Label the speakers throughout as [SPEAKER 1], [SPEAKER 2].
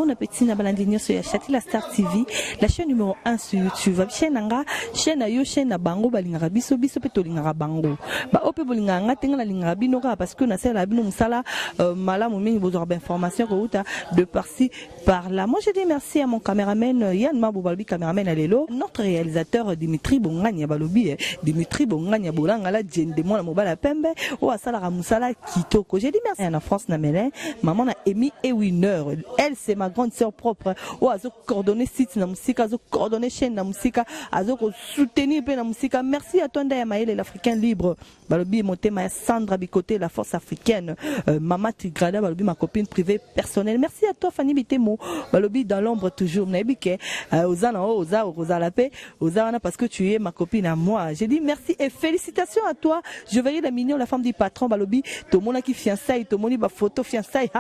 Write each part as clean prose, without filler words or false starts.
[SPEAKER 1] Bon appétit na balandi nyonso ya Chatila Star TV, la chaîne numéro 1 sur YouTube. Chaîne na nga, chaîne na yo, chaîne na bango balingaka biso, biso pe tolingaka bango. Ba oyo pe bolingaka nga te, nga nalingaka bino kaka parce que nasalelaka bino mosala malamu mingi, bozwaka ba information kowuta de par-ci par là. Moi je dis merci à mon caméraman Yann Mabou balobi caméraman ya lelo, notre réalisateur Dimitri Bongania balobi Dimitri Bongania Bolangala Djende mwana mobali ya pembe oyo asalaka mosala kitoko. Je dis merci à na France na Melin, maman na Amy Ewiner. Elle c'est ma grande sœur propre oyo azo coordonner site na musika, azo coordonner chaîne na musika, azo ko soutenir pe na musika. Merci à toi Ndaya Mayele l'Africain libre. Balobi motema ya Sandra Bikote la force africaine, Mama Tigrada balobi ma copine privée personnelle. Merci à toi Fanny Bitemo balobi dans l'ombre toujours. Nayebi ke oza na oza okozala pe oza wana parce que tu es ma copine à moi. Je dis merci et félicitations à toi. Je verrai la mignon la femme du patron balobi tomonaki fiançailles, tomoni ba photo fiançailles.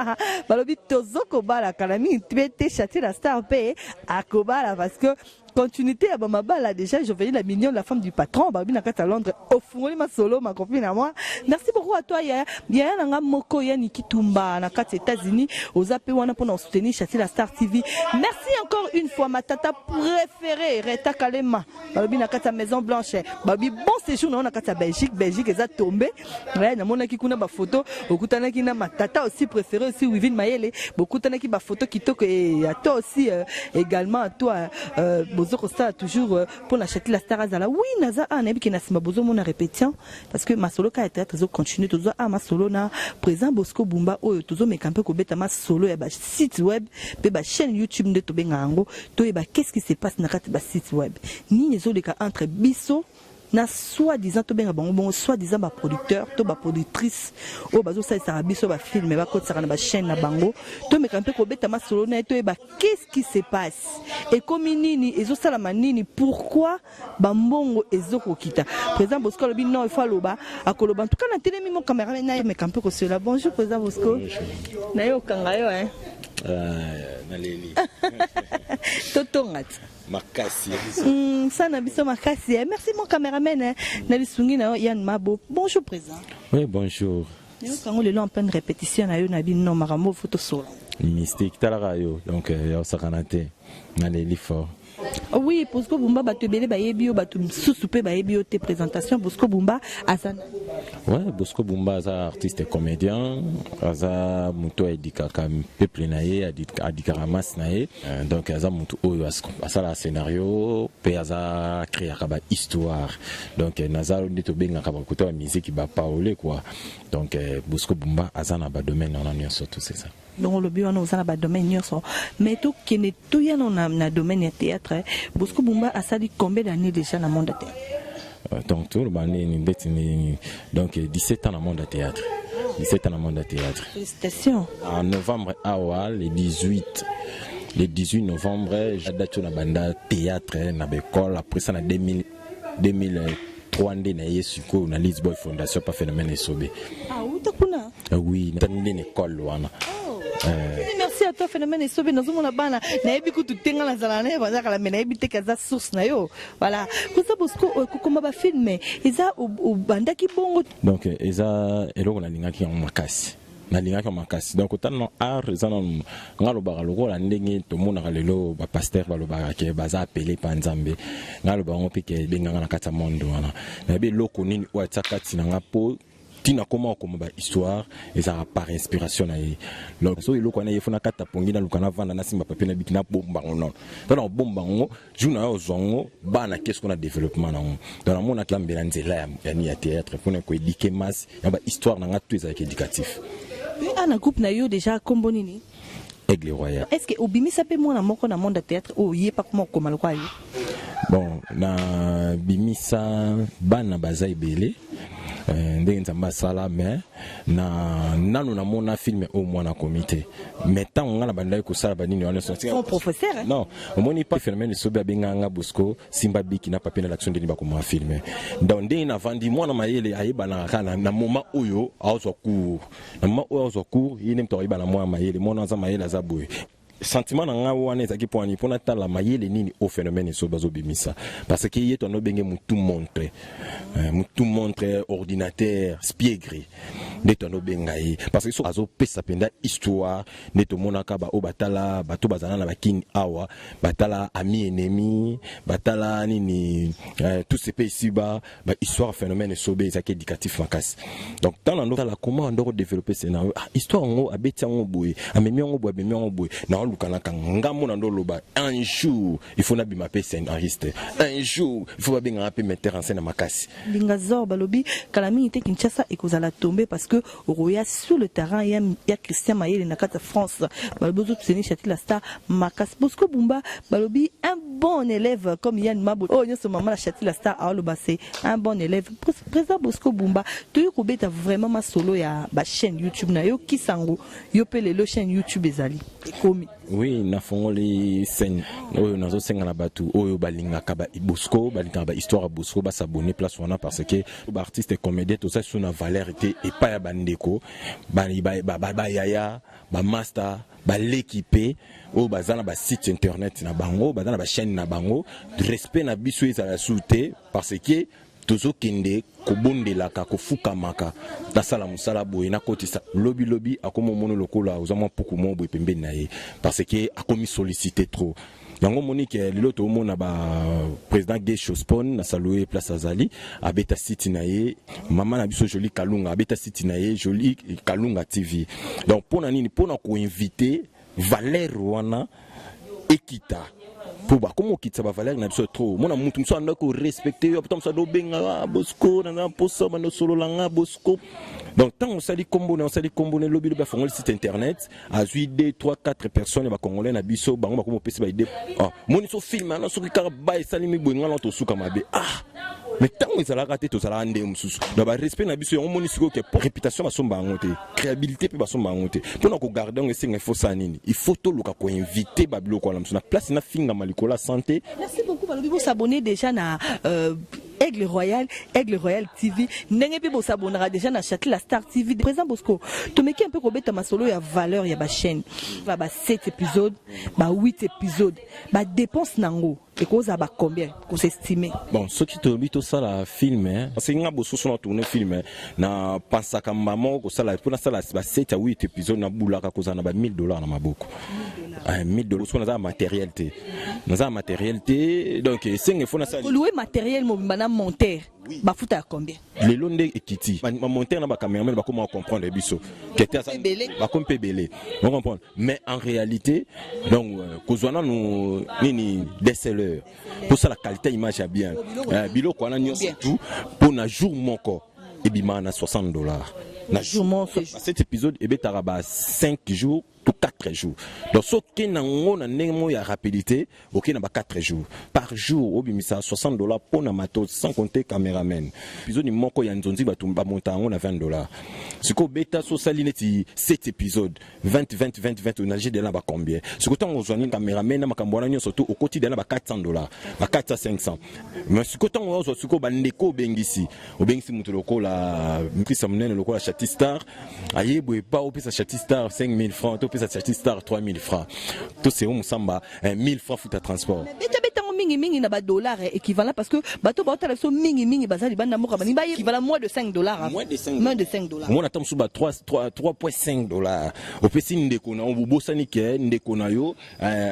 [SPEAKER 1] Balobi tozoko bala kala mingi te Chati la star pe akobala parce que continuité ya ba mabala déjà. Je verrai la mignonne la femme du patron balobi na kati ya Londres ofungoli masolo ma copine à moi. Merci beaucoup à toi yaya, yaya na nga moko ya Niki Tumba na kati ya États-Unis, oza pe wana pona soutenir Chati la Star TV. Merci encore une fois ma tata préférée Reta Kalema balobi na kati ya Maison Blanche, balobi bon séjour na yo na kati ya Belgique. Belgique eza tombé, namonaki kuna ba photo okutanaki na ma tata aussi préférée aussi Wivine Mayele, bokutanaki ba photo kitoko. Et à toi aussi également à toi bozo kosala toujours pour na Chati la Star azala. Oui, naza a nayebi ke na nsima bozomona répétition parce que masolo ka ya théâtre ezo continue. Tozwa a masolo na président Bosco Bumba oyo tozomeka mpe kobeta masolo ya ba site web mpe ba chaîne YouTube nde tobengaka yango, toyeba qu'est-ce qui se passe na kati ba site web, nini ezoleka entre biso na soi-disant, tobenga bango bongo, soi-disant baproducteur to baproductrice oyo bazosalisaka biso bafilme, bakotisaka na bachaîne na bango. Tomeka mpe kobeta masolo na ye, toyeba qu'est-ce qui se passe, ekomi nini, ezosalama nini, pourquoi bambongo ezokokita. Président Bosco alobi non, il faut aloba, akoloba. En tout cas natelemi mo caméraman na ye meka mpe kosola. Bonjour président Bosco, na ye okanga yo hein.
[SPEAKER 2] Naleli.
[SPEAKER 1] Totonga ti
[SPEAKER 2] makasi.
[SPEAKER 1] Sa na biso makasi eh. Merci mon caméraman eh. Na lisungi na yo Yann Mabo. Bonjour président.
[SPEAKER 2] Oui, bonjour.
[SPEAKER 1] Nayokango lelo en pleine répétition na yo na bino, makambo fo tosola.
[SPEAKER 2] Mystique talaka yo donc ya osakana te, naleli fort.
[SPEAKER 1] Oui, Bosco Bumba, bato ebele bayebi yo, bato mosusu mpe bayebi yo te. Présentation, Bosco Bumba aza nani?
[SPEAKER 2] Ouais, Bosco Bumba aza artiste comédien, aza moto aéduquaka peuple na ye, aéduquaka masse na ye. Donc aza moto oyo asalaka scénario mpe aza créaka bahistoire. Donc naza nde tobengaka bakota ya musique bapaole quoi. Donc Bosco Bumba aza na badomaine wana nyonso, tout c'est ça.
[SPEAKER 1] Donc olobi wana oza na badomaine nyonso, mais tokende toya no na domaine ya théâtre. Bosco Bumba asali combien d'années déjà na monde ya théâtre?
[SPEAKER 2] Donc toloba nini, ndeti nini, donc 17 ans na monde ya théâtre, 17 ans na monde ya théâtre.
[SPEAKER 1] Félicitations.
[SPEAKER 2] En novembre awa, le 18, le 18 novembre, date oyo na banda théâtre na baécole. Après ça na 2000, 2003 nde na ye sikoyo na Lisboy Fondation pa Phénomène Esobe.
[SPEAKER 1] Ah, uta kuna?
[SPEAKER 2] Oui, nde na école wana.
[SPEAKER 1] Merci à toi Phénomène Esobe. Nazomona bana, nayebi kutu te, nga nazala na ye bazakala, me nayebi te kaza source na yo. Voilà, koza Bosco, kokoma bafilme eza obandaki bongo?
[SPEAKER 2] Donc eza eloko nalingaki yango makasi, nalingaki yango makasi. Donc otala na art eza nanu, nga alobaka lokola ndenge tomonaka lelo bapasteur balobaka ke baza appelé pa Nzambe, nga alobaka yango mpe ke ebenganga na kati ya monde wana. Nayebi eloko nini oyo atia kati na nga mpo ntina koma okoma bahistoire, ezalaka par inspiration na ye. Donc soki eloko wana ye fo nakata pongi, naluka navanda, nasimba papier na bic, nabomba yango nono to na kobomba yango, jour na yo ozwa yango bana kesko na développement nango. Donc namonaki ambela nzela ya ni ya théâtre mpona koéduquer masse ya bahistoire na nga, tout ezalaki éducatif.
[SPEAKER 1] Mpe ana groupe na yo déjà kombo nini?
[SPEAKER 2] Aigle Royal.
[SPEAKER 1] Est ce que obimisa mpe mwana moko na monde ya théâtre oyo oyepa koma okoma lokola yo?
[SPEAKER 2] Bon, nabimisa bana baza ebele ndenge Nzambe asala, mais na nanu namona film oyo mwana akomi te. Mais ntango ngai na bandaki kosala banini wana nyonso
[SPEAKER 1] Son professeur, hein?
[SPEAKER 2] Non, omoni pa Phénomène Esobe abengaka nga Bosco, simba bic na papier na l'action ndeni bakoma film. Donc ndenge navandi, mwana mayele ayebanaka kaka na moment oyo aozwa cours, na moment oyo aozwa cours, ye nde moto akoyebana mwana mayele, mwana aza mayele, aza boye. Sentiment na ngai wana ezalaki mpo nani? Mpo natala mayele nini o phénomène eso bazobimisa, parce que ye tondo obenge mutu montre, mutu montre, ordinateur spiegre nde tondo obenga ye, parce que so azopesa mpenza histoire nde tomonaka baoyo batala, bato bazala na bakini awa, batala Ami Ennemi, batala nini, tout ce pe esiba ba histoire. Phénomène Esobe ezalaki éducatif makasi. Donc ntango nando tala comment ando kodévelopper scénario, ah, histoire yango abeti yango boye, amemi yango boye, amemi yango boye, naolukanaka ngambo na ndo oloba: un jour il faut nabima mpe scénariste, un jour il faut babengaka mpe metteur en scène na makasi.
[SPEAKER 1] Lingazor balobi kala mingi te Kinshasa ekozala tombe, parce que okoya sur le terrain ya Christian Mayele na kati ya France. Balobi ozotuseni Chati la Star makasi. Bosco Bumba balobi un bon élève comme Yann Mabo. Oyo nyonso mama na Chati la Star aoloba, c'est un bon élève. Président Bosco Bumba, toyi kobeta vraiment masolo ya bachaîne YouTube na yo. Kisango yo mpe lelo chaîne YouTube ezali ekomi?
[SPEAKER 2] Oui, nafongoli scène oyo. Nazosenga na bato oyo balingaka ba Bosco, balingaka bahistoire ya Bosco, bas'abonner place wana, parce que baartiste comédien toza so na valeur te epai ya bandeko, bayaya, bamaster, baleki mpe oyo baza na basite internet na bango, baza na bachaîne na bango. Respect na biso ezala su te, parce que tozokende kobondelaka, kofukamaka, nasala mosala boye, nakotisa lobilobi, akómi omoni lokola oza mwa mpuku moko boye pembeni na ye, parce que akomi sollicité trop. Yango omoni ke lelo toomona ba président Ge Chospon na salue place azali, abeta site na ye. Mama na biso Joli Kalunga abeta site na ye, Joli Kalunga TV. Donc mpo na nini? Mpo na koinvite valeur wana ekita, mpo bakoma okitisa bavaleur na biso trop. Mona mutu mosusu andaki korespecte yo, ata mosusu ando obenga: "Bosco, naza mposa bando osolola nga, Bosco." Donc ntango osali kombo na osali kombo na elobi lobi, afongoli site internet, azwi 2 3 4 personnes ya bacongolais na biso, bango bakoma opesi baide. Moni so film ana, soki kaka ba esalemi boye, nga na tosuka mabe. Ah, mais ntango ezalaka te, tozalaka ndenge mosusu na barespect na biso. Yango moni sikoyo ke réputation basomba yango te, crédibilité mpe basomba yango te. Mpona kogarde yango esenga, il faut sala nini? Il faut toluka koinvite babiloko wana mosusu na place nafingama likolo ya santé.
[SPEAKER 1] Merci beaucoup. Balobi bos'abonner déjà na Aigle Royal, Aigle Royal TV, ndenge mpe bos'abonnaka déjà na Châtelet la Star TV. Président Bosco, tomeki un peu kobeta masolo ya valeur ya bachaîne, ba 7 épisode, ba 8 épisode, badépense nango ekozala ba combien, kos'estimer?
[SPEAKER 2] Bon, soki toyebi tosala film, parce que nga bosusu na tourne film, na pansaka mba moko kosala, mpo nasala ba 7 ya 8 épisode, nabulaka kozala na ba 1000 $ na maboko, 1000 $. Soki naza na matériel te, naza na matériel te, donc esenge fo nasala.
[SPEAKER 1] Kolouer matériel mobimba na monteur, bafuta ya combien?
[SPEAKER 2] Lelo nde ekiti, bamonteur na bacameraman bakoma comprendre biso kete, bakomi mpe ebele, comprendre. Mais en réalité donc kozwa nanu nini, DSLR, posala qualité image ya bien, biloko wana nyonso tout mpo na jour moko ebimaka na 60 $.
[SPEAKER 1] Na jour moko?
[SPEAKER 2] Cet épisode ebetaka ba 5 jours to 4 jours. Donc soki nango na ndenge moko ya rapidité, okei na ba 4 jours, par jour obimisa 60 $ mpo na matos, sans compter caméraman. Épisode moko ya nzonzi, bato bamonta yango na 20 $. Sikoyo obeta, so osali neti 7 épisode, 20 20 20 20, onage dela na ba combien? Sikoyo ntango ozwa nini, caméraman na makambo wana nyonso to okoti dela na ba 400 $, ba 400, 500. Mais sikoyo ntango ozwa sikoyo bandeko, obengisi moto lokola mprisa monene lokola Chati Star, aye boye pa opesa Chati Star 5000 francs, to opesa Chati Star 3000 francs, to sero mosamba 1000 francs futa transport.
[SPEAKER 1] Beta betango mingimingi na badollar équivalent, parce que bato baotala biso mingimingi baza libanda mboka, baningi baye équivalent moins de 5 $.
[SPEAKER 2] Moins de 5.
[SPEAKER 1] Moins de 5 $.
[SPEAKER 2] Mona ata mosusu ba 3.5 $ opesi ndeko na yo. Bobosani ke ndeko na yo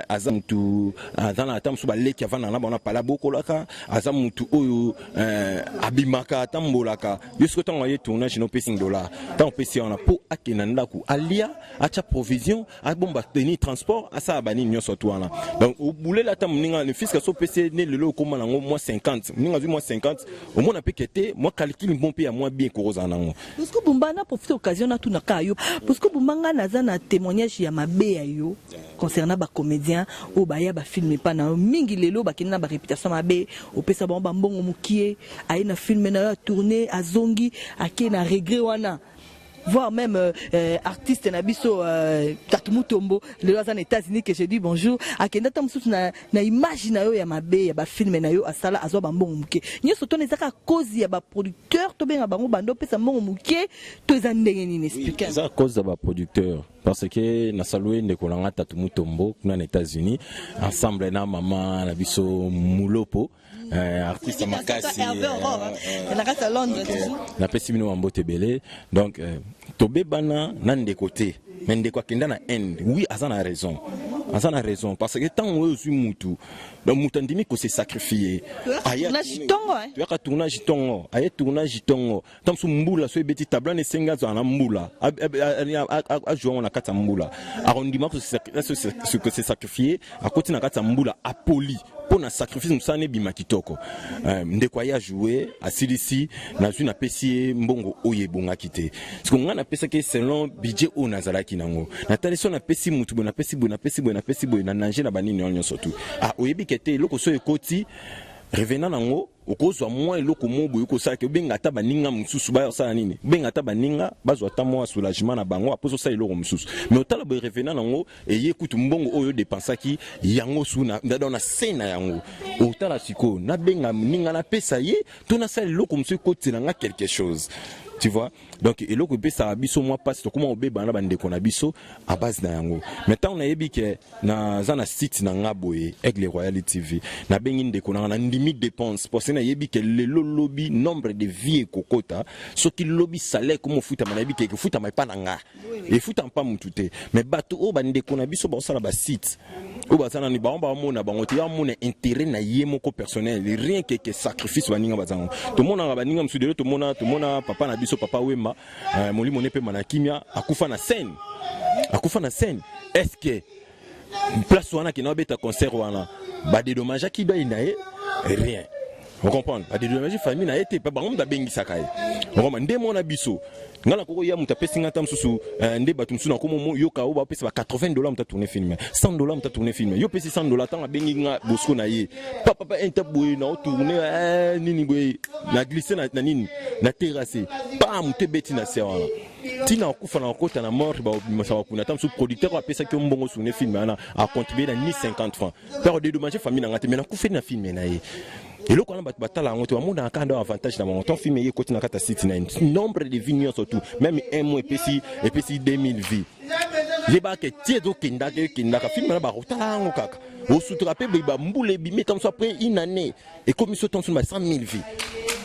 [SPEAKER 2] aza mutu, aza na ata mosusu baleki, avanda na bango pala, bokolaka, aza mutu oyo abimaka, atambolaka. Yo soki ntango aye tournage na opesi dollar, ntango opesi wana mpo akende na ndako, alia, atya provision, abomba teni transport, asala banini nyonso tu wana. Donc obulela ata moninga ne fiske so opesi ye ne lelo okóma nango mwa 50, moninga azwi mwa 50, omona mpe ke te mwa calcul bon mpe ya mwa bien kokozala nango.
[SPEAKER 1] Parce que Bumba, na profite occasion natunaka yo, parce que Bumba, nga naza na témoignage ya mabe ya yo concernant bacomédien oyo baya bafilm epa na yo. Mingi lelo bakende na baréputation mabe. Opesa bango bambongo mokie, aye na film na yo, atourne, azongi, ake na regret wana. Voire même artiste na biso Tatu Mutombo, lelo aza na États-Unis, que je dis bonjour, akenda ta mosusu na image na yo ya mabe ya bafilm na yo, asala, azwa bambongo moke nyonso. Tona eza kaka cause ya baproducteur, tobenga bango bando opesa mbongo moke, to eza ndenge nini? Explique.
[SPEAKER 2] Eza cause ya baproducteur, parce que nasalue ndeko na nga Tatu Mutombo kuna na États-Unis, ensemble na mama na biso Mulopo, artiste makasi.
[SPEAKER 1] Na kati ya Londres.
[SPEAKER 2] Napesi bino bambote ebele. Donc tobebana na ndeko te, mais ndeko akenda na Inde. Oui, aza na raison, aza na raison, parce que ntango oyo ozwi mutu, donc mutu andimi kose sacrifier.
[SPEAKER 1] Toyaka
[SPEAKER 2] tournage ntongo, aye tournage ntongo, ntango mosusu mbula so ebeti tabla na, esengi azala na mbula, azwa yango na kati ya mbula, akondima kose sacrifier, akoti na kati ya mbula, apoli mpo na sacrifice, mosala ebima kitoko. Ndeko aye ajoue, asilisi, nazwi, napesi ye mbongo oyo ebongaki te. Siko ngai napesaki selon budget oyo nazalaki nango. Natali so napesi mutu boye, napesi boye, napesi boye, napesi boye, na nange na banini wana nyonso tu. Ah, oyebi ke te, eloko so ekoti revenant nango, okozwa mwa eloko mo boye, okosalaki, obenga ata baninga mosusu basala nini, obenga ata baninga bazwa ata mwa soulagement na bango, aposo osala eloko mosusu. Mais otala boye, revenant nango eye kutu mbongo oyo odépensaki yango su na se na yango. Otala sikoyo, nabenga moninga, napesa ye, to nasala eloko mosusu ekotela nga quelque chose, tu vois? Donc eloko epesaka biso mwa mpasi, tokóma kobebana na bandeko na biso à base na yango. Mais ntango nayebi ke naza na site na nga boye, Aigle Royal TV, nabengi ndeko na nga, nandimi dépense, parce nayebi ke lelo lobi nombre de vues ekokota. Soki lobi salaire ekoma ofutama, nayebi ke ekofutama epa na nga, efutama mpa mutu te. Mais bato oyo, bandeko na biso baosala basite oyo baza nani, bango bamona bango te, yamona intérêt na ye moko personnel, rien que sacrifice baninga bazango. Tomonaka baninga mosusu lelo, tomona papa na biso, Papa Wemba, molimo ne pema na kimia, akufa na scène, akufa na scène. Est ce que place wana akenda babeta concert wana, badédommageaki dai na ye? Rien. Ocomprendre, badédommage famille na ye te, bango moto abengisaka ye. Okoma nde mona biso, nga nakoki oya, moto apesi nga ta mosusu nde bato mosusu nakomo yoka oyo bapesa ba 80 $, moto atourne film, 100 $, moto atourne film, yo opesi 100 $. Ntango abengi nga Bosco na ye, papa inta boye na otourne nini boye, na glisse na nini, na terrasse pa, moto ebeti na se wana, ntina akufa na kokota na mort, babimasa bakuna. Ta mosusu producteur oyo apesaki yo mbongo tourne film wana acontribue na ni 50 francs mpe akodédommage famille na nga te, mais nakufeli na film na ye. Eloko wana bato batala yango te, bamonaka kaka ndo avantage na bango. Ton film eye ekoti na kati ya site na ye, nombre de vues nyonso tout, même un mois epesi 2000 vues, yebaka ti ezokendaka, ekendaka, film wana bakotala yango kaka, osutuka mpe boye, bambula ebimi, ta mosu après une année ekomi so tonso ba 100 000 vues.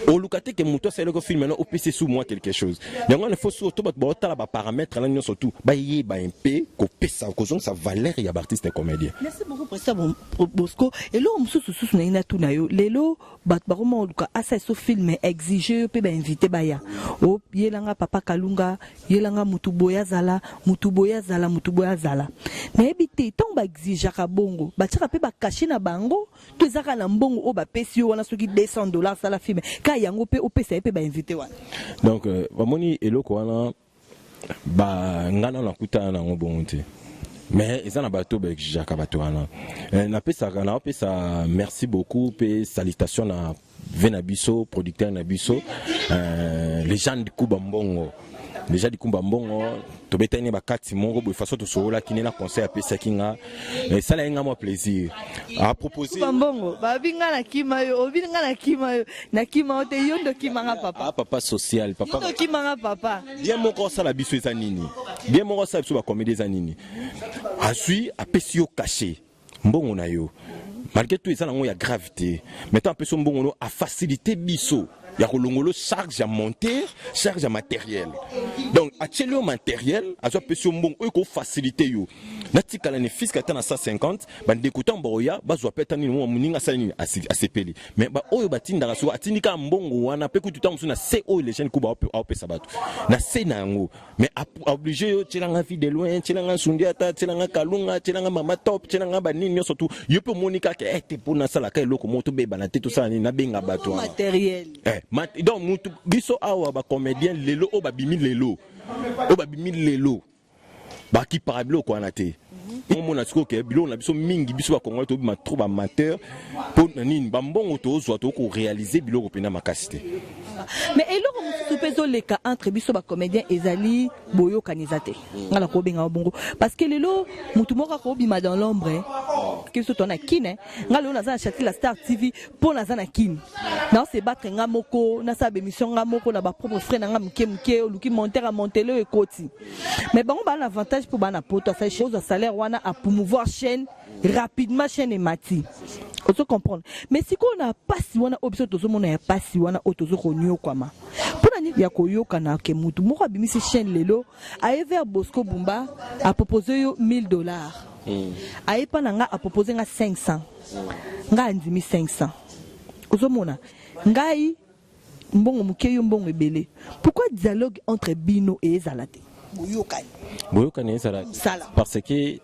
[SPEAKER 2] Oluka te ke moto asalelaki film wana opesi su mwa quelque chose. Yango wana faut surtout bato baotala baparamètre wana nyonso tu, bayeba mpe kopesa, kozongisa valeur ya baartiste comédien.
[SPEAKER 1] Merci beaucoup, président Bosco. Eloko mosusu susu na ye natuna yo: lelo bato bakoma oluka asa eso film, exige yo mpe bainvité baya, oyelanga papa Kalunga, yelanga mutu boye azala, mutu boye azala, mutu boye azala. Nayebi te, ntango baexigeaka bongo, batiaka mpe bacachet na bango, to eza kaka na mbongo oyo bapesi yo wana, soki 200 $, asala film kaka yango mpe opesa ye mpe bainvité wana?
[SPEAKER 2] Donc bamoni eloko wana, nga nano nakutana nango bongo te, mais eza na bato baexigeaka bato wana. Napesaka, naopesa merci beaucoup mpe salutation na ve na biso, producteur na biso, légende Kuba Mbongo, déjà Likumba Mbongo. Tobetani bakati moko boye, façon tosololaki ne na conseil apesaki nga, esalaki nga mwa plaisir apropose.
[SPEAKER 1] Mbongo babi nga na kima yo, obi nga na kima yo, na kima yo te, yo ndo okimanga papa.
[SPEAKER 2] Ah, papa social, papa.
[SPEAKER 1] Yo ndo okimanga papa.
[SPEAKER 2] Bien moko osala biso eza nini, bien moko osala biso bacomédie eza nini, azwi apesi yo cachet, mbongo na yo, malgré tout eza nango ya grave te, mais tant apesi yo mbongo no, afacilité biso ya kolongolo charge ya monteur, charge ya matériel. Donc atieli yo matériel, azwi, apesi yo mbongo oyo kofacilité yo, natikala ne fiske ata na 150. Bandeko ntango baoya, bazwa mpe ata nini, mwa moninga asali nini, asepeli. Mais baoyo batindaka, soko atindi kaka mbongo wana mpe kutu ntango mosusu na se oyo legende kuba aopesa bato na se na yango, mais oblige yo tielanga Vie de Loin, tielanga Sundiata, tielanga Kalunga, tielanga Mama Top, tielanga banini nyonso tu. Yo mpe omoni kaka ete mpo nasalaka eloko moko, tobebana te, tosala nini, nabenga bato wana.
[SPEAKER 1] Matériel.
[SPEAKER 2] Donc mutu biso awa bacomédien lelo oyo babimi, lelo oyo babimi, lelo bakipaka biloko wana te. Omona sikoyo ke biloko na biso mingi, biso bacongolais tobima trop baamateur. Mpo na nini? Bambongo tozwa, tokoréaliser biloko mpenza makasi te.
[SPEAKER 1] Mais eloko mosusu mpe ezoleka entre biso bacomédien ezali boyokani eza te. Nga na kobenga bongo parce que lelo motu moko akobima dans l'ombre ke biso toza na Kine. Nga lelo naza na Chati la Star TV mpo naza na Kine, naose battre nga moko, nasala bémission nga moko na bapropre frais na nga moke moke. Oluki monteur, amontele oyo ekoti, mais bango baa na avantage mpo baa na poto. Asali, ozwa salaire wana, apromouvoir chaîne rapidement, chaîne emati, ozo comprendre. Mais sikoyo na pasi wana oyo biso tozomona, ya pasi wana oyo tozo konyokwama, mpona nini ya koyokana ke mutu moko abimisi chaîne lelo, aye vers Bosco Bumba, apropose yo 1000 $, aye mpa na nga, apropose nga 500, ngai andimi 500, ozomona ngai mbongo moke, yo mbongo ebele. Pourquoi dialogue entre bino ezala te, boyokani?
[SPEAKER 2] Boyokani ezala
[SPEAKER 1] Mosala.
[SPEAKER 2] Parce que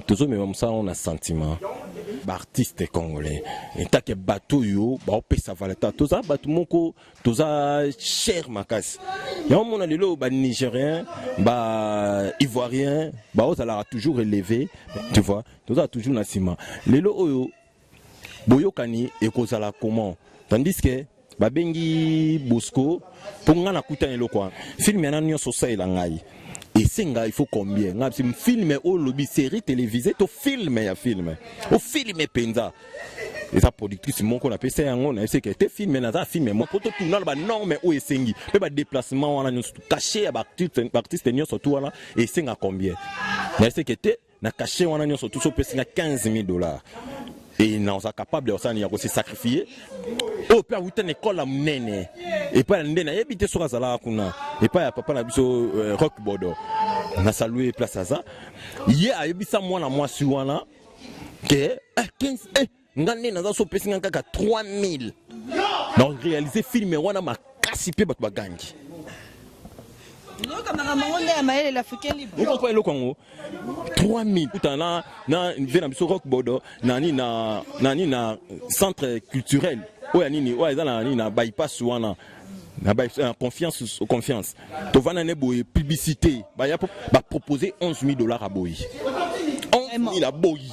[SPEAKER 2] tozomema mosala ngo na sentiment. Baartiste congolais etake bato oyo baopesa valeur, toza bato moko toza cher makasi. Yango mona lelo banigérien, baivoirien baozalaka toujours élevé, tu vois. Tozala toujours na nsima. Lelo oyo boyokani ekozala comment, tandis que babengi Bosco mpo ngai nakutani eloko wana, film yana nyonso osalela ngai esenga il faut combien? Ngai bisi film oyo olobi série télévisée to film ya film o film mpenza eza productrice moko napesa yango, nayebisi ke te film naza film moko po totuna na banorme oyo esengi mpe badéplacement wana nyonso, cachet ya baartiste nyonso tu wana esenga combien. Nayebisi ke te, na cachet wana nyonso tu so opesinga 15 000 $ et naza capable ya kosala ya kose sacrifier. Oyo mpe awuta na ekole ya monene epai ya nde nayebi te soki azalaka kuna epai ya papa na biso Rock Bodo, na salue place aza. Ye ayebisa mwana mwasi wana ke eh, 15 eh, nga nde naza so opesi nga kaka 3000 donc réaliser film wana makasi mpe bato bagangi.
[SPEAKER 1] Oyoka makambo yango nde ya mayele, l'Africain libre.
[SPEAKER 2] Okopa eloko yango 3000 kuta na ve na biso Rock Bodo na nini na centre culturel oyo ya nini oyo eza na nini na bypass wana na confiance. Tovanda ne boye, publicité baya po bapropose 11 000 $ aboyi 11 000, aboyi.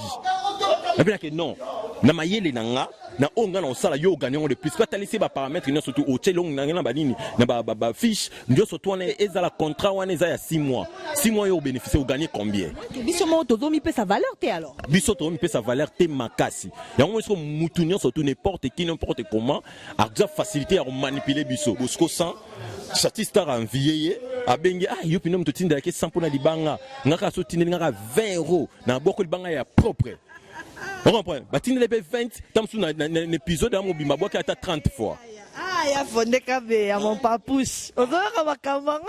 [SPEAKER 2] Nabinake non, na mayele na nga na oyo nga na osala yo oganye yango de plus. Po atalisi baparamètre nyonso tu, otie elongo na nga na banini na bafiche nyonso tu wana, ezala contrat wana eza ya 6 mois, 6 mois yo obénéficie, oganye combien?
[SPEAKER 1] Biso moko tozomipesa valeur te alors.
[SPEAKER 2] Biso tozomipesa valeur te makasi. Yango moi siko mutu nyonso tu, n'importe qui, n'importe comment, aza facilité ya komanipuler biso. Bosco 100 Chati Star envie ye, abengi: ah, yo pino moto otindelaki 100 mpona libanga, nga kaka so otindeli nga kaka 20 € na bwako libanga ya propre. Ocomprendre? Batindeli mpe 20 ta mosusu na épisode ya mobimba, bwaki ata 30 fois.
[SPEAKER 1] Ah, ya Fonde Kabe ya mon papouche, ozoyoka makambo yango.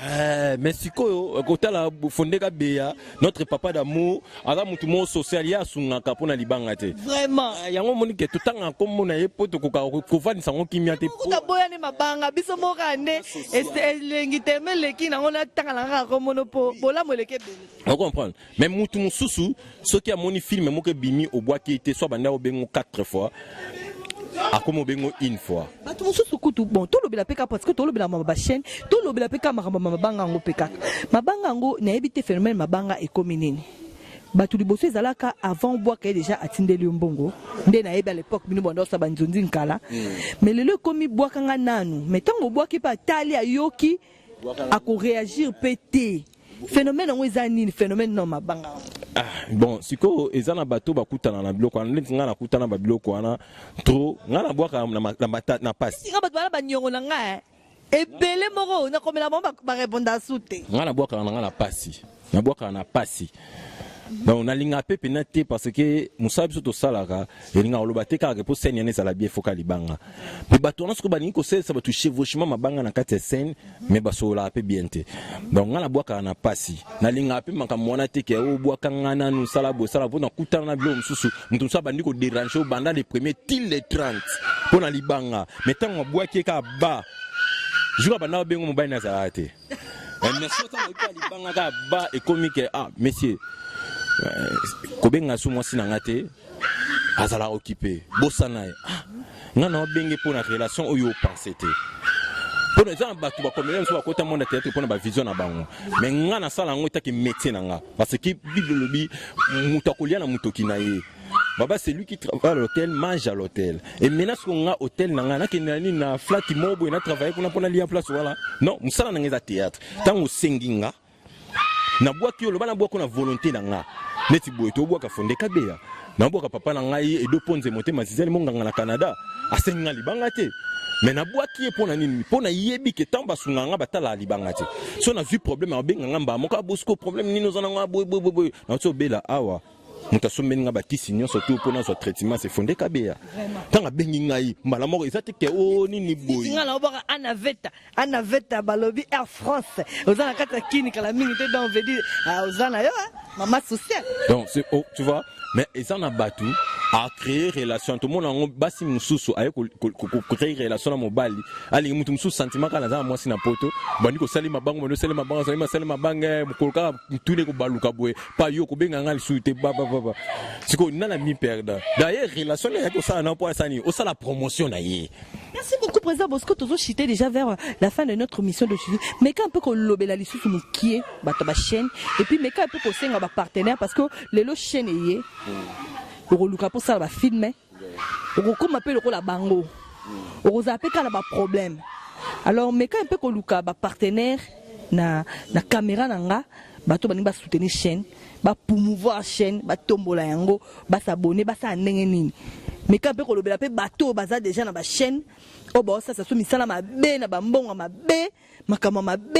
[SPEAKER 2] Eh, mais sikoyo kotala Fonde Kabeya, notre papa d'amour, aza mutu moko social, ye asungaka mpona libanga te.
[SPEAKER 1] Vraiment.
[SPEAKER 2] Eh, yango omoni ke totangaka nkombo na ye mpo tokoka kovandisa yango kimia te.
[SPEAKER 1] Kuta boyani mabanga, biso moko kaka nde elengi teme eleki nango, natanga na kaka kombono mpo bolamu eleki ebele.
[SPEAKER 2] Ocomprendre? Mais mutu mosusu soki amoni film moko ebimi, obwaki ye te, so abanda obengo 4 fois, akomi obengo une fois.
[SPEAKER 1] Bato mosusu kutu, bon, tolobela mpe kaka parce que tolobela mama bachaîne, tolobela mpe kaka makambo ya mabanga yango mpe kaka mabanga yango. Nayebi te phénomène mabanga ekomi nini. Bato liboso ezalaka avant obwaka ye déjà atindeli yo mbongo nde nayebi. À l'époque bino banda osala banzonzi nkala, mais lelo ekomi bwakanga nanu. Mais ntango obwaki mpe atali, ayoki, akoréagir mpe te. Phénomène yango eza nini, phénomène no mabanga yango?
[SPEAKER 2] Ah, bon, sikoyo eza na bato bakutana na biloko wana. Neti ngai nakutana babiloko wana trop, ngai nabwaka na pasi.
[SPEAKER 1] Nga bato bana baniongo na ngai ebele moko nakomela bango, barépondre su te.
[SPEAKER 2] Ngai nabwakaka na ngai na pasi, nabwakaka na pasi. Donc nalingaka mpe pena te parce que mosala biso tosalaka elingaka koloba te kaka mpo scène yana ezala bien efoka libanga. Mpe bato wana soki balingi kosalisa bato chevauchement mabanga na kati ya scène, mais basololaka mpe bien te. Donc ngai nabwakaka na pasi, nalingaka mpe makambo wana te ke obwaka ngai nanu, sala boye, sala mpo nakutana na biloko mosusu. Moto mosusu abandi kodéranger, obanda le premier til le 30 mpo na libanga, mais ntango abwaki ye kaka ba jour abanda babengo mobali nazalaka te. Mais soki ntango ayebi libanga kaka ba ekomi ke ah monsieur, kobenga so mwasi na nga te, azalaka occupé, bosana ye. Ah, nga na obenge mpo na relation oyo opense te. Mpona eza na bato bacomédien mosusu bakota monde ya théâtre mpona bavision na bango, mais nga nasala yango etaki métier na nga, parce que Bible elobi moto akolia na motoki na ye. Baba, c'est lui qui travaille à l'hôtel mange à l'hôtel. Et maintenant, soki nga hôtel na nga, nakende na nini, na flat moko boye, na travaille kuna mpona lia place wana? Non, mosala na nga eza théâtre. Ntango osengi nga, nabwaki yo, loba nabwaki na volonté na nga. Neti boye tobwaka Fonde Kabeya, nabwaka papa na ngai Edo Ponze, motema zizali monganga na Canada, asengi nga libanga te, mais nabwaki ye. Mpo na nini? Mpo nayebi ke ntango basungaka nga, batalaka libanga te. So nazwi problème, abenga nga mbala moko: "Bosco, problème nini oza nango?" Boye boye boye, nauti obela awa, moto asombeli nga bakisi nyonso to mpo nazwa traitement, c'est Fonde Kabeya. Ntango abengi ngai mbala moko, eza te ke o nini boye.
[SPEAKER 1] Nga na obaka Anaveta, Anaveta, balobi Air France, oza na kati ya kini kala mingi te. Donc veut dire oza na yo mama sociale.
[SPEAKER 2] Donc c'est, oh, tu vois, mais eza na bato acréer relation, tomona yango. Basi mosusu aye kocréer relation na mobali, alingi motu mosusu, sentiment kaka naza na mwasi na poto, bandi kosali mabango, bandi osali mabango, osali masali mabanga, mokolo kaka mutune kobaluka boye pa yo kobenga nga lisusu te. Babababa, sikoyo nana mi perdre. D'ailleurs, relation na yaki osala na mpo asala nini? Osala promotion na ye.
[SPEAKER 1] Merci beaucoup, président Bosco. Tozochuter déjà vers la fin de notre mission de suivi. Mais quand un peu kolobela lisusu mokie bato ba chaîne, et puis mais quand un peu kosenga ba partenaire, parce que lelo chaîne eye okoluka mposala bafilm, okokóma mpe lokola bango, okozala mpe kaka na baproblème. Alors meka mpe koluka bapartenaire na caméra na nga, bato balingi basoutenir chaîne, bapromouvoir chaîne, batombola yango, bas'abonner, basala ndenge nini. Meka mpe kolobela mpe bato oyo baza déjà na bachaîne, oyo baosalisa so misala mabe na bambongo mabe, makambo mabe,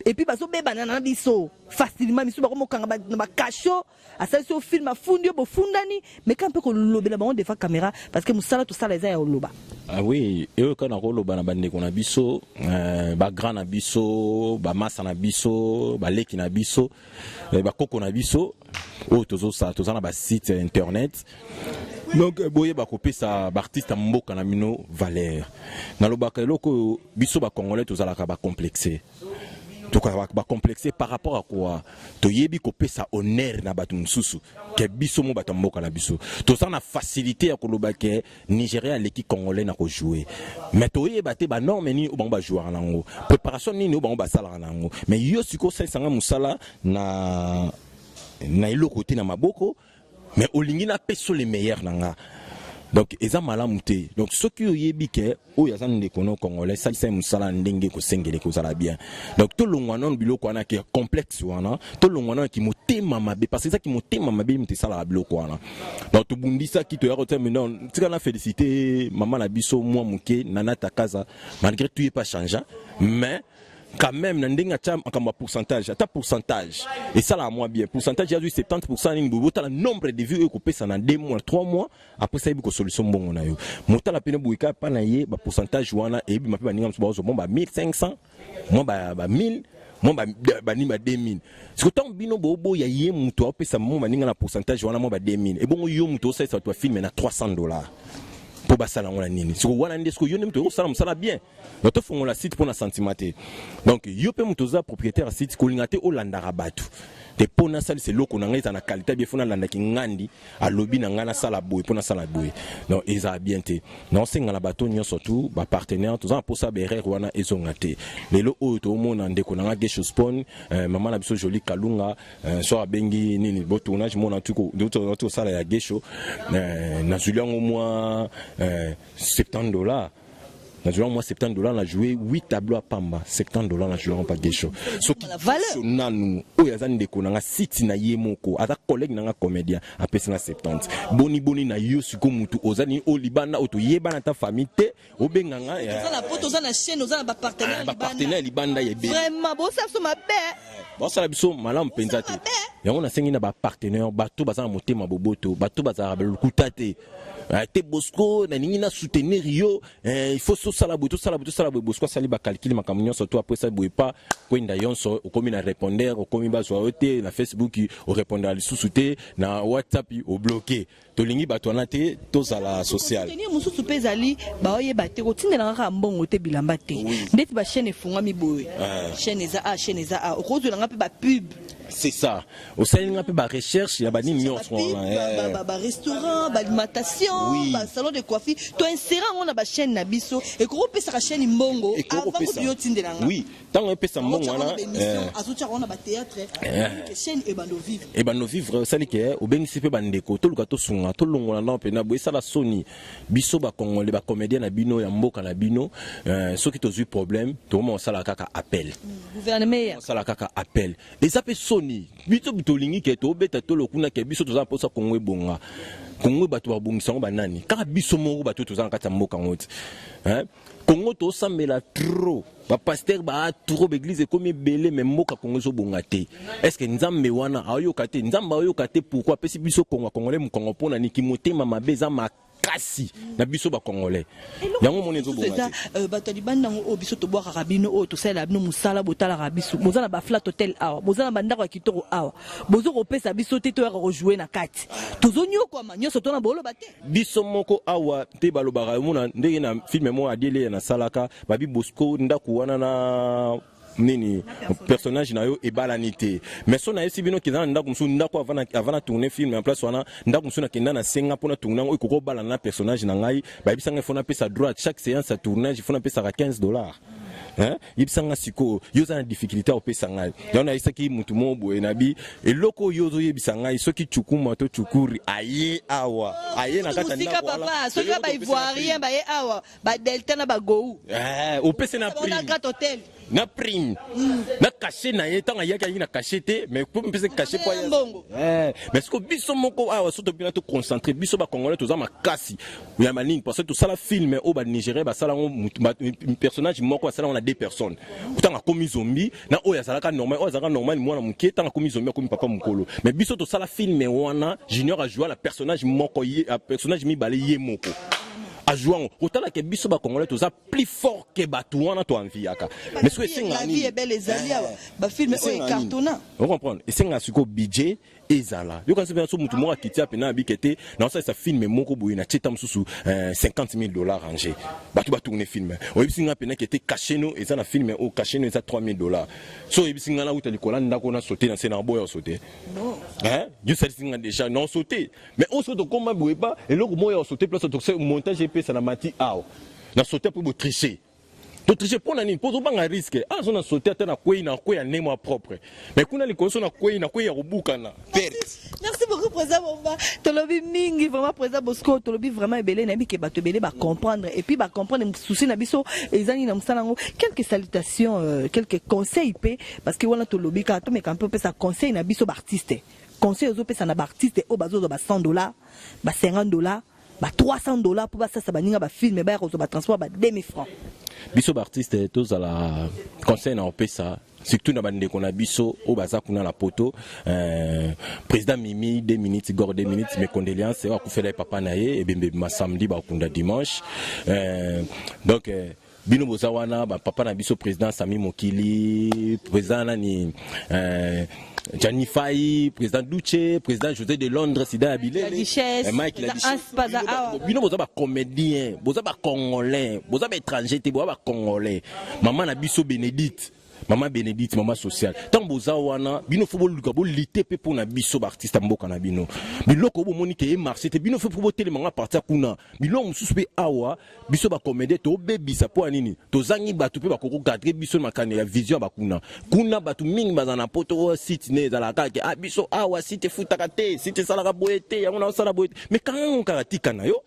[SPEAKER 1] et puis bazobebana na biso facilement. Misu bakomokanga na bakasho, asalisi yo film, afundi yo, bofundani. Meka mpe kolobela bango devant caméra, parce que mosala tosala eza ya koloba.
[SPEAKER 2] Ah oui, oyo kaka nakoloba na bandeko na biso, bagrand na biso, bamasa na biso, baleki na biso, bakoko na biso oyo tozosala, toza na basite internet. Donc boyeba kopesa baartiste ya mboka na bino valeur. Nalobaka eloko oyo: biso bacongolais tozalaka bacomplexe, tokaka bacomplexe par rapport à quoi? Toyebi kopesa honneur na bato mosusu ke biso mo bato ya mboka na biso. Toza na facilité ya koloba ke Nigéria aleki Congolais na kojouer, mais toyeba te banorme nini oyo bango bajouaka nango, préparation nini oyo bango basalaka nango. Mais yo sikoyo osalisanga mosala na eloko te na maboko, mais olingi napesa le meilleur na nga. Donc eza malamu te. Donc soki oyebi ke oyo aza ndeko no congolais, salisa ye mosala ndenge kosengele, kozala bien. Donc tolongwa nano biloko wana ke complexe wana, tolongwa nano ki motema mabe, parce que ezaki motema mabe moto esalaka biloko wana. Donc tobundisaki, toya kotia maintenant. Tika na félicité mama na biso mwa moke Nana Takaza, malgré tout ye pas changea, mais quand même na ndenge atia makambo ya pourcentage, ata pourcentage esalaka mwa bien. Pourcentage yazwi 70 nini boye, botala nombre de vues oyo ekopesa na 2 mois, 3 mois après, sayebi kosolution mbongo na yo. Motala pene boye kaka mpa na ye, bapourcentage wana eyebima mpe baninga mosusu bazwa mwa ba 1500, mwa ba 1000, mwa banini, ba 2000. Siko ntango bino boboya ye, moto aopesa mwa baninga na pourcentage wana mwa ba 2000, ebongo yo moto osalisa bato bafilm na 300 $ mpo basala yango na nini? Siko wana nde siko yo nde moto okosala mosala bien. Donc tofongola site mpo na sentiment te. Donc yo mpe moto oza propriétaire ya site, kolinga te olandaka bato te. Mpo nasalisa eloko na ngai eza na qualité bien, fo nalandaki ngandi alobi na ngai nasala boye mpo nasala boye. Donc ezala bien te. Naosenga na bato nyonso tu bapartenaire, toza na mposa baerreur wana ezonga te. Lelo oyo toomona ndeko na nga Gesho Spon, mama na biso Joli Kalunga, so abengi nini bo tournage, mona tosala ya Gesho, nazwili yango mwa 70 $, nazwi yango mwa 70 $, na joué 8 tableau ya pamba, 70 $ na joué yango pa Gesho. Soki nanu oyo aza ndeko na nga, site na ye moko, aza collègue na nga comédien, apesi nga 70, boni boni na yo siko mutu oza nini oyo libanda, oyo toyebana ata famille te, obenga nga?
[SPEAKER 1] Oza na poto, oza na chaîne, oza na bapartenaire.
[SPEAKER 2] Bapartenaire libanda ya ebele.
[SPEAKER 1] Vraiment, bosala biso mabe.
[SPEAKER 2] Basala biso malamu mpenza te. Yango nasengi na bapartenaire, bato baza na motema boboto, bato bazalaka lokuta te. Te Bosco, nalingi na soutenir yo, il faut tosala boye, tosala boye, tosala boye. Bosco asali bacalcul, makambo nyonso to après boye pa kwenda nyonso, okomi na répondeur, okomi bazwa yo te na Facebook, orépondre lisusu te na WhatsApp, obloqué. Tolingi bato wana te, tozala social.
[SPEAKER 1] Soutenir mosusu mpe ezali baoyeba te kotindelanga kaka mbongo te, bilamba te. Ndeti bachaîne efungwami boye, chaîne eza a, chaîne eza a, okozwelanga mpe bapub.
[SPEAKER 2] C'est ça, osali nga mpe barecherche ya banini nyonso wana.
[SPEAKER 1] Barestaurant, baalimentation, basalon de coiffure, toinsérer yango na bachaîne na biso, ekoki opesaka chaîne mbongo avant kutu yo otindelanga.
[SPEAKER 2] Oui, ntango epesa mbongo wana.
[SPEAKER 1] Azotiaka wana bathéâtre, chaîne ebando vivre.
[SPEAKER 2] Ebando vivre. Osali ke obengisi mpe bandeko, toluka tosunga, tolongola ndao mpena boye. Esala soni, biso bacongolais, bacomédien na bino ya mboka na bino, soki tozwi problème, tokoma kosala kaka appel.
[SPEAKER 1] Gouvernement.
[SPEAKER 2] Osala kaka appel, eza mpe soni. Biso tolingi ke tobeta tolo kuna ke biso toza na mposa Kongo ebonga. Kongo, bato babongisa yango banani? Kaka biso moko, bato toza na kati ya mboka yango ti. Kongo tosambela trop, bapasteur baa trop, baeglise ekomi ebele, mais mboka Kongo ezobonga te. Est ce que Nzambe wana aoyoka te? Nzambe aoyoka te. Pourquoi apesi biso Kongo, congolais mokongo? Mpo na niki motema mabe eza makasi na biso bacongolais? Yango moni ezobonga
[SPEAKER 1] te. Bato ya libanda yango oyo biso tobwakaka bino, oyo tosalela bino mosala, botalaka biso, boza na baflat hotel awa, boza na bandako ya kitoko awa, boza kopesa biso te toyaka kojouer na kati, tozonyokwama nyonso tona boloba te.
[SPEAKER 2] Biso moko awa te balobaka, omona ndenge na film moko adiele nasalaka, babi Bosco, ndako wana na nini, personnage na yo ebalani te. Mais so nayebisi bino keza na ndako mosusu, ndako avant na tourner film en place wana, ndako mosusu nakenda na senga mpona tourner yango, ekoki kobalana na personnage na ngai. Bayebisa ngai faut napesa droit chaque séance ya tournage, faut napesaka 15 dollars. Hein? Yebisa nga sikoyo, yo oza na difficulté ya kopesa ngai yango. Nayebisaki mutu moko boye, nabi eloko oyo ozoyebisa ngai, soki cukuma to cukuri aye awa, aye na kati ya
[SPEAKER 1] ndako wana, soki baivoirien baye awa, badelta na bagou.
[SPEAKER 2] Opesi na prime
[SPEAKER 1] hotel.
[SPEAKER 2] Na prime na cachet na ye, ntango ayaki, ayaki na cachet te, mais po mpesa cachet po.
[SPEAKER 1] Mbongo.
[SPEAKER 2] Mais siko biso moko awa, so topina toconcentre, biso bacongolais toza makasi ya manini, parce que tosala film oyo banigérien basala yango, personnage moko asala yango na deux personnes. Ntango akomi zombi na oyo azalaka normal, oyo azalaka normal mwana moke, ntango akomi zombi akomi papa mokolo. Mais biso tosala film wana, Junior ajoua na personnage moko, ye personnage mibale, ye moko ajoua yango. Otalaka biso bacongolais toza plus fort ke bato wana toenviaka.
[SPEAKER 1] Mais soki esengaka nini? Ezali awa bafilm oyo ecartonna.
[SPEAKER 2] Ocomprendre, esengaka sikoyo budget ezala. Yoka mpe so motu moko akiti apena abike te, naosalisa film moko boye, na tie ta mosusu 50 000 dollars range, bato batourne film. Oyebisi nga mpena ke te, cachet no eza na film oyo, cachet no eza 3 000 dollars. So oyebisi nga nauta likolo ya ndako na saute na se, na boya osote. Yo osalisi nga déjà na osote. Mais oyo soki tokóma boye, ba eloko moko ya osote, place montage epesa na mati awa na saute mpo botriche, totriche mpo na nini? Mpo ozobanga risque. Ah, so na saute, ata nakwei, nakwei ya ndenge mwa propre, mais kuna likolo so nakwei, nakwei ya kobukana, perte.
[SPEAKER 1] Merci beaucoup, président Bomba. Tolobi mingi vraiment, président Bosco, tolobi vraiment ebele. Nayebi ke bato ebele bacomprendre et puis bacomprendre souci na biso eza nini na mosala yango. Quelques salutations, quelques conseils mpe, parce que wana tolobi kaka, tomeka mpe opesa conseil na biso baartiste. Conseil ozopesa na baartiste oyo bazozwa ba 100 dollars, ba 50 dollars, ba 300 dollars mpo basasa baninga bafilm, baya kozwa batransport ba 2000 francs?
[SPEAKER 2] Biso baartiste tozala, conseil na opesa surtout na bandeko na biso oyo baza kuna na poto, président Mimi, 2 minutes, gor 2 minutes, mes condoléances, oyo akufela ye papa na ye, ebembe ma samedi, bakunda dimanche. Donc bino boza wana, bapapa na biso, président Sami Mokili, président nani, Gianni Fai, président Duce, président José de Londres, Sida ya Bilele, Mike la Duchesse. Bino boza ba comédien, boza ba congolais, boza ba étranger te, boza ba congolais. Maman na biso Bénédicte, mama Bénédicte, mama sociale, ntango boza wana, bino faut boluka bolite mpe mpo na biso baartiste ya mboka na bino. Biloko oyo bomoni ke emarché te, bino faut mpo botelemanga parti ya kuna. Biloko mosusu mpe awa, biso bacomédien tobebisa mpo ya nini? Tozangi bato mpe bakoki cadre biso makani ya vision ya bakuna kuna. Bato mingi bazala na poto, oyo site ne ezalaka kaka ke ah, biso awa site efutaka te, site esalaka boye te, yango naosala boye te. Mais kanga yango kaka, tika na yo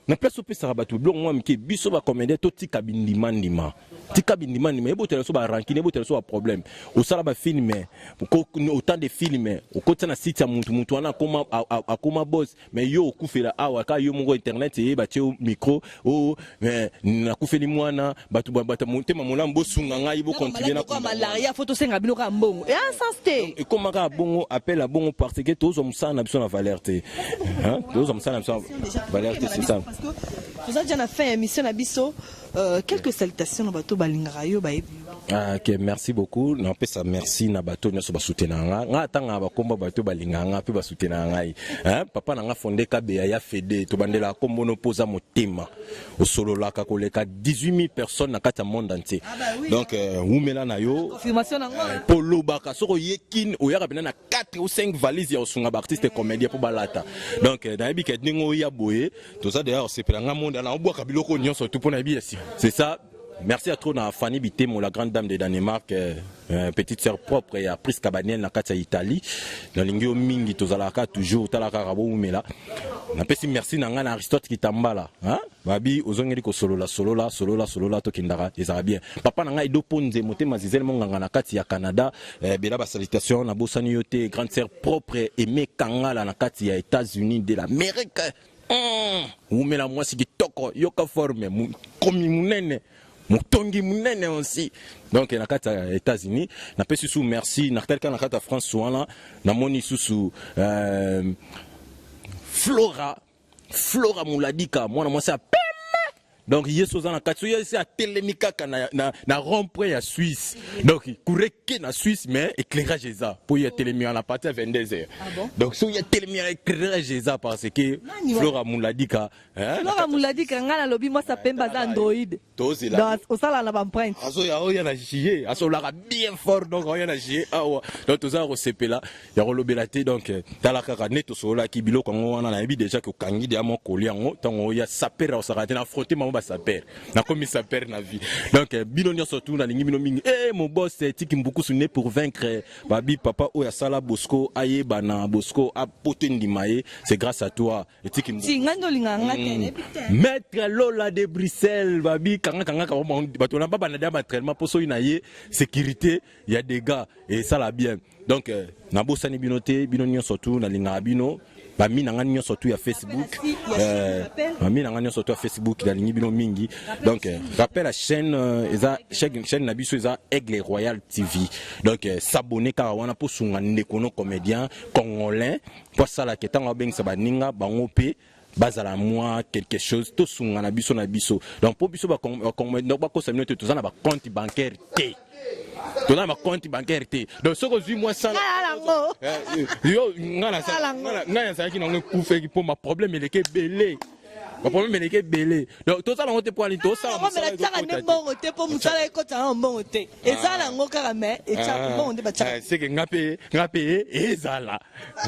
[SPEAKER 2] na place opesaka bato biloko mwa mike. Biso bacomédien totika bindimandima, tika bindimandima, ebotela so barancune, ebotela so baproblème. Osala bafilm, autant de film okotisa na site ya mutu, mutu wana akoma boss, mais yo okufela awa kaka yo moko. Internet eyeba tie yo micro o nakufeli mwana, bato bato motema molamu bosunga ngai, bocontribue
[SPEAKER 1] na malaria, faut tosenga bino kaka mbongo eya sens te.
[SPEAKER 2] Ekóma kaka bongo, appel ya bongo, parce que tozwa mosala na biso na valeur te, tozwa mosala na biso na valeur te, c'est ça.
[SPEAKER 1] Toza déjà na fin ya émission na biso. Quelques salutations na bato balingaka yo, bayebi yo.
[SPEAKER 2] Ah, ok, merci beaucoup. Napesa merci na bato nyonso basoutenaka nga. Nga atangaka bakombo bato balingaka nga mpe basoutenaka ngai. Hein? Papa na nga Fonde Kabeya ya Fede, tobandelaka kombo no mpo oza motema. Osololaka koleka 18 000 personnes na kati ya monde entier.
[SPEAKER 1] Ah bah oui.
[SPEAKER 2] Donc wumela na yo.
[SPEAKER 1] Confirmation nango.
[SPEAKER 2] Mpo olobaka soki oye Kin, oyaka mpenza na 4 ou 5 valises ya kosunga baartiste comédien mpo balata. Donc nayebi ke ndenge oya boye, toza deja kosepela. Nga monde na obwaka biloko nyonso tu mpo nayebi ya sika. C'est ça. Merci à trop na Fanny Bitemo, la grande dame de Danemark, petite sœur propre ya Prisca Baniel na kati ya Italie. Nalingi yo mingi, tozalaka toujours talaka kaka bowumela. Napesi merci na ngai na Aristote Kitambala, hein? Babi ozongeli kosolola solola solola solola, tokendaka ezala bien. Papa na ngai Edo Ponze, motema Zizel Monganga na kati ya Canada, bela ba salutation, nabosani yo te, grande sœur propre Aimé Kangala na kati ya États-Unis de l'Amérique. Wumela mwasi kitoko, yoka forme, komi munene, motongi munene aussi. Donc na kati ya États-Unis, napesi su merci, natalika na kati ya France wana, namoni susu Flora Muladika, mwana mwasi ya pembe. Donc ye so oza na kati, so ye se atelemi kaka na rond point ya Suisse. Donc kureke na Suisse, mais éclairage eza po ye atelemi wana à partir ya 22 heures.
[SPEAKER 1] Ah bon?
[SPEAKER 2] Donc so ye atelemi wana, éclairage eza parce que
[SPEAKER 1] Nani wana?
[SPEAKER 2] Flora Muladika, hein,
[SPEAKER 1] Flora Muladika, ngai nalobi mwasi pembe aza android.
[SPEAKER 2] Tozela.
[SPEAKER 1] Donc osala na baempreinte.
[SPEAKER 2] Azoya oya na juillet, asolaka bien fort, donc oya na juillet awa. Donc toza kosepela ya kolobela te. Donc tala kaka nde tosololaki biloko yango wana, nayebi déjà ke okangi deya mwa koli yango. Ntango oya saper, osaka te na frotte mamo basaper, nakomi saper na vie. Donc bino nyonso tu nalingi bino mingi. Mon boss Tiki Mbukusu, né pour vaincre, babi papa oyo asala Bosco ayebana, Bosco apoto ndima ye, c'est grâce à toi, Etiki Mbukusu.
[SPEAKER 1] Ti ngai nde olingaka nga te, nayebi te.
[SPEAKER 2] Maître Lola de Bruxelles, babi kanga kanga kanga bato na baba na dia entraînement po soki na ye sécurité ya dégâts et ça la bien. Donc nabosani bino te, bino nyonso tu nalingaka bino, bami na nga nyonso tu ya Facebook, bami na nga nyonso tu ya Facebook, nalingi bino mingi. Donc rappel la chaîne, eza chaîne na biso eza Aigle Royal TV. Donc s'abonner kaka wana po sunga ndeko no comédien congolais po asalaka ntango abengisa baninga bango mpe bazala mwa quelque chose, tosunga na biso na biso. Donc po biso donc bakosa bino te, toza na bacompte bancaire te, toza na bacompte bancaire te. Donc soki ozwi mwa sala
[SPEAKER 1] Yango.
[SPEAKER 2] Yo ngai nazalaki nango, ekufeki mpo maproblème eleki ebele, baproblème eleki ebele. Donc tozala yango te mpo ani tosala.
[SPEAKER 1] Yango mpe natiaka nde mbongo te, mpo mosala ekota na mbongo te. Eza nango kaka, mais etiaka mbongo nde batiaka.
[SPEAKER 2] Seke nga mpe ezala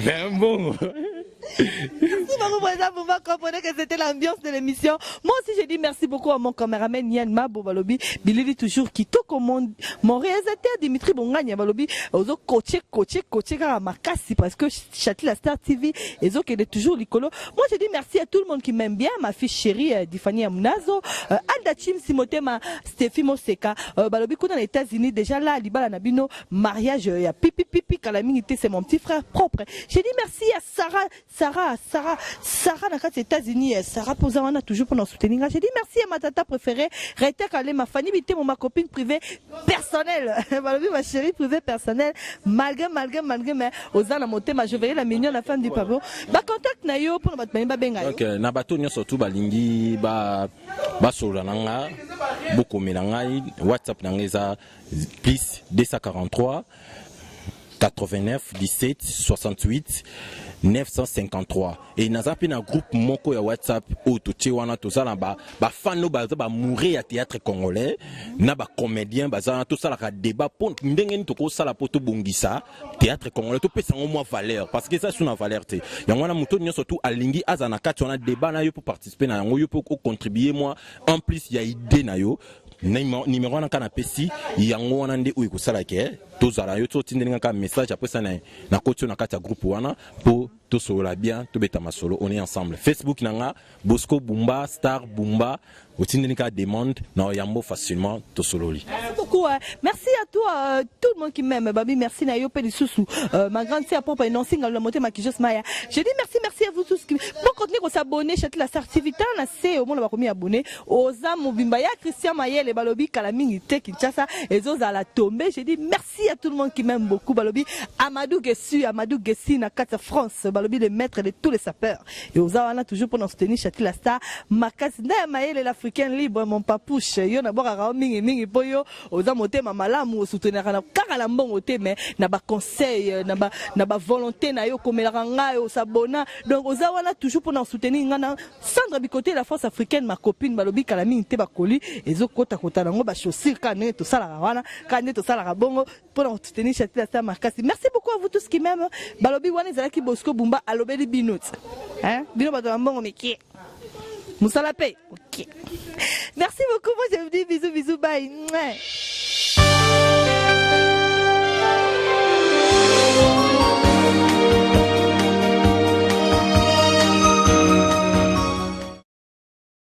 [SPEAKER 2] mais mbongo.
[SPEAKER 1] Merci beaucoup, Président Bouba. Comprenez que c'était l'ambiance de l'émission. Moi aussi, j'ai dit merci beaucoup à mon caméraman Yann Mabo Balobi. Bilili toujours kitoko. Mon réalisateur Dimitri Bonganya Balobi. Ozo coacher, coacher, coacher, car makasi parce que Châti la Star TV. Et qui est toujours likolo. Moi, j'ai dit merci à tout le monde qui m'aime bien. Ma fille chérie, Difani Amunazo. Alda Chim Simotema, Stéphie Moseka. Balobi, kuna aux États-Unis, déjà là, Libala Nabino, mariage, il y a pipi pipi, Kalaminité, c'est mon petit frère propre. J'ai dit merci à Sarah, Sarah, Sarah, Sarah, dans les États-Unis, Sarah Pozawana, toujours pour nous soutenir. J'ai dit merci à ma tata préférée, Rita Kale, ma Fanny Bité, ma copine privée personnelle. Balobi, ma chérie privée personnelle, malgré, malgré, malgré, mais aux motema, je verrai la mignonne, la femme du pavot. Ba contact na yo pour battu ba benga yo.
[SPEAKER 2] Donc na bato nyonso tu balingi ba basolola na nga, bokomela ngai, WhatsApp na ngai eza plus 243 89 17 68 953. Et naza mpe na groupe moko ya WhatsApp oyo totie wana, toza na bafan oyo baza bamoure ya théâtre congolais na bacomédien, baza wana, tosalaka débat mpo ndenge nini tokosala mpo tobongisa théâtre congolais, topesa yango mwa valeur, parce que eza su na valeur te. Yango wana moto nyonso tu alingi aza na kati wana, débat na yo mpo participer na yango, yo mpo ocontribue mwa en plus ya idée na yo. Numéro wana kaka napesi yango wana nde oyo ekosala ke tozala yo to otindeli nga kaka message, après ça nakoti yo na kati ya groupe wana mpo tosolola bien, tobeta masolo, on est ensemble. Facebook na nga Bosco Bumba Star Bumba, otindeli kaka demande na yambo, facilement tosololi.
[SPEAKER 1] Merci beaucoup, hein. Merci à toi, tout le monde qui m'aime. Babi, merci na yo pe lisusu. Ma grande sœur propre, Nancy Ngalula Motema Kijos Maya. Je dis merci, merci à vous tous. Qui... Bon, continuez à s'abonner, Châti la Star TV. Tant na se, au monde va commis abonné. Oza Mobimba, ya Christian Mayele, Balobi, Kalamingi, te Kinshasa, et Zoza la tombée. Je dis merci à tout le monde qui m'aime beaucoup. Balobi, Amadou Gessu, Amadou Gessi, na kati France. Balobi, le maître de tous les sapeurs. Et Oza wana toujours pour nous soutenir, Châti la Star. Makasi, Ndaya Mayele, l'Afrique. Africaine libre, mon papouche, yo nabwakaka yo mingimingi mpo yo oza motema malamu, osoutenaka na kaka na mbongo te, mais na baconseil, na bavolonté na yo, okomelaka ngai, osabona. Donc oza wana toujours mpona osoutenir ngai na Sandra Bikote, la force africaine, ma copine. Balobi kala mingi te bakoli ezokotakota nango bachaussure, kaka ndenge tosalaka wana, kaka ndenge tosalaka bongo mpona kosoutenir Chatila Star makasi. Merci beaucoup à vous tous qui m'aiment. Balobi wana ezalaki Bosco Bumba, alobeli bino ti, hein? Bino bato ya mbongo mike, mosala mpe. Ok, merci beaucoup. Moi, je vous dis bisous, bisous, bye. Mouais.